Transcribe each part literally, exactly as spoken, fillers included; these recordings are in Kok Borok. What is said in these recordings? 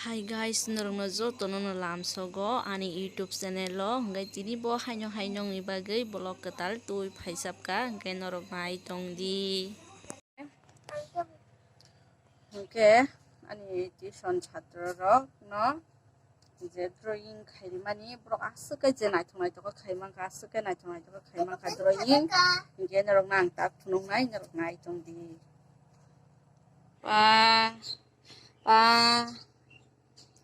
Hi guys, norokno jotono no lamsogo ani YouTube channel o, hwnkhe tini bo haino haino ni bagwi vlog kwtal twi phaisapka, hwnkhe norok nai tong di. Hwnkhe ani tuition chhatro rok no je drawing khaimani borok aswk khe je naithok naithok khe khaimankha, aswk khe naithok naithok khe khaimankha drawing, hwnkhe norok no ang tak phunuknai, norok nai tong di. Pa, pa.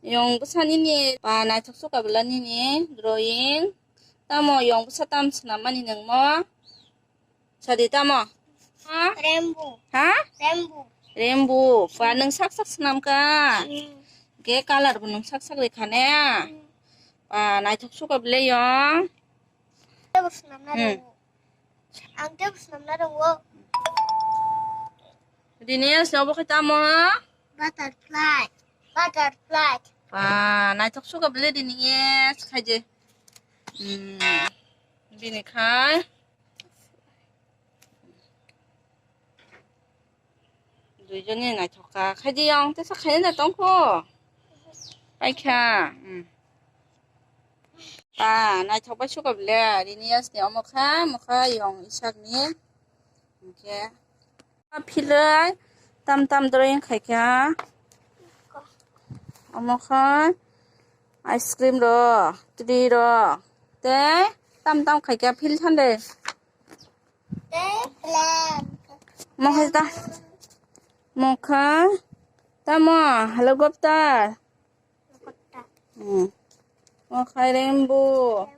Yong bwsa nini pa naithok suka bwla nini drawing. Tamo yong bwsa tam swnam mani nwng mo? Sadi tamo? Ha? Rainbow. Ha? Rainbow. Rainbow. Pa nwng sak sak swnam ka? Hmm. Ge color bo nwng sak sak rekha ne? Hmm. Pa naithok suka bwle yong. Tebo swnamna Hmm. rwngo. Ang tebo swnamna rwngo. Dinesh, obo khe tamo? Butterfly. Butterfly. Ba, naithok suka bwle Dinesh, khaide. Hmm. Bini khai. Duijoni naithok kha. Khaidi yong tesa khaina da tongkho. Paikha. Hmm. Pa, naithok bai suka bwle. Rini yasni omo kha, omo kha yong isakni. Hwnkhe. Philai tam tam drawing khaikha. Omo kha ice cream rok, tree rok. Tei tam tam khaikha phil thande. Mokhe ta, mokha, tamo, helicopter. Hmm. Mokha rainbow.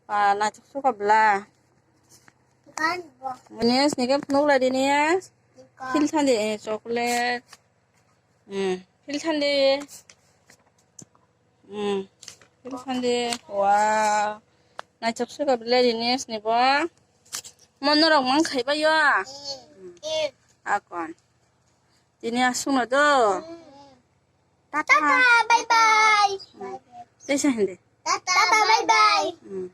Pa, naithok suka bwla. Dinesh, nike phunuk lai Dinesh. Phil thandi, eh, chocolate. Hmm. Phil thandi. Hmm. Phil thandi. Wow. Naithok suka bwle Dinesh ni bo. Mo norok mang khai bai yo. Hmm. Akon. Tini aswkno do. Hmm. Tata. Tata, bye bye. Hmm. Tesa hindi. Tata, bye bye. Hmm.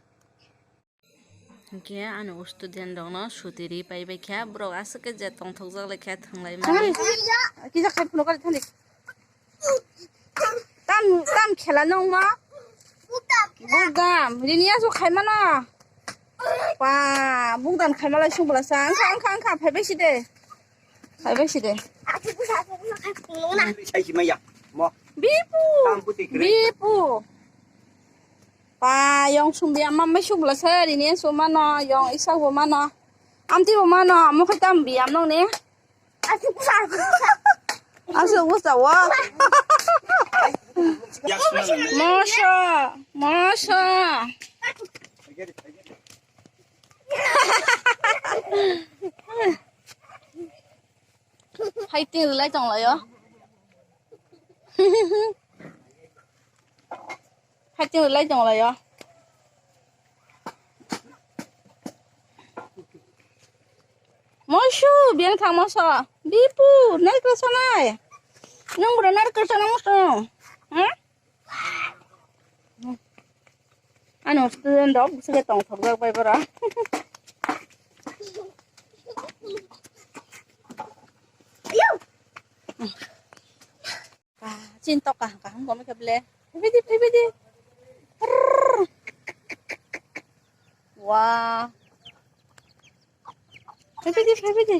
Hwnkhe ani student rokno suti ri pai bai kha, borok aswk khe je tongthokjak lai kha thwnglai mani. Kisa khai phunuk kha thani. Tam, tam khela nung ma? Bugdam. Rini asu khai mano. Pa, bugdam khai malai sung bwla sa. Angkha, angkha, angkha, phai bai si de. Phai bai si de. Sai si maya. Mo. Bipu. Tam puti kre. Bipu. Pa, yong sumbi ama mai sung bwla sa rini asu mano, yong isa bo mano. Amti bo mano, mo khai tam bi am nong ne. Aswk bwsa wo. Moso, moso. Fighting rwlai tonglaio. Fighting rwlai tonglaio. Mosu, biyang thang moso. Bipu, narikal sanai. Nung bro narikal sana moso. Hmm? Ano student dok, bisa tong thok bai bora. Ayo. Ka, chin tok ka, ka, hum gome ka ble. Phaibidi, phaibidi. Prrrr. Wah. Phaibidi, phaibidi.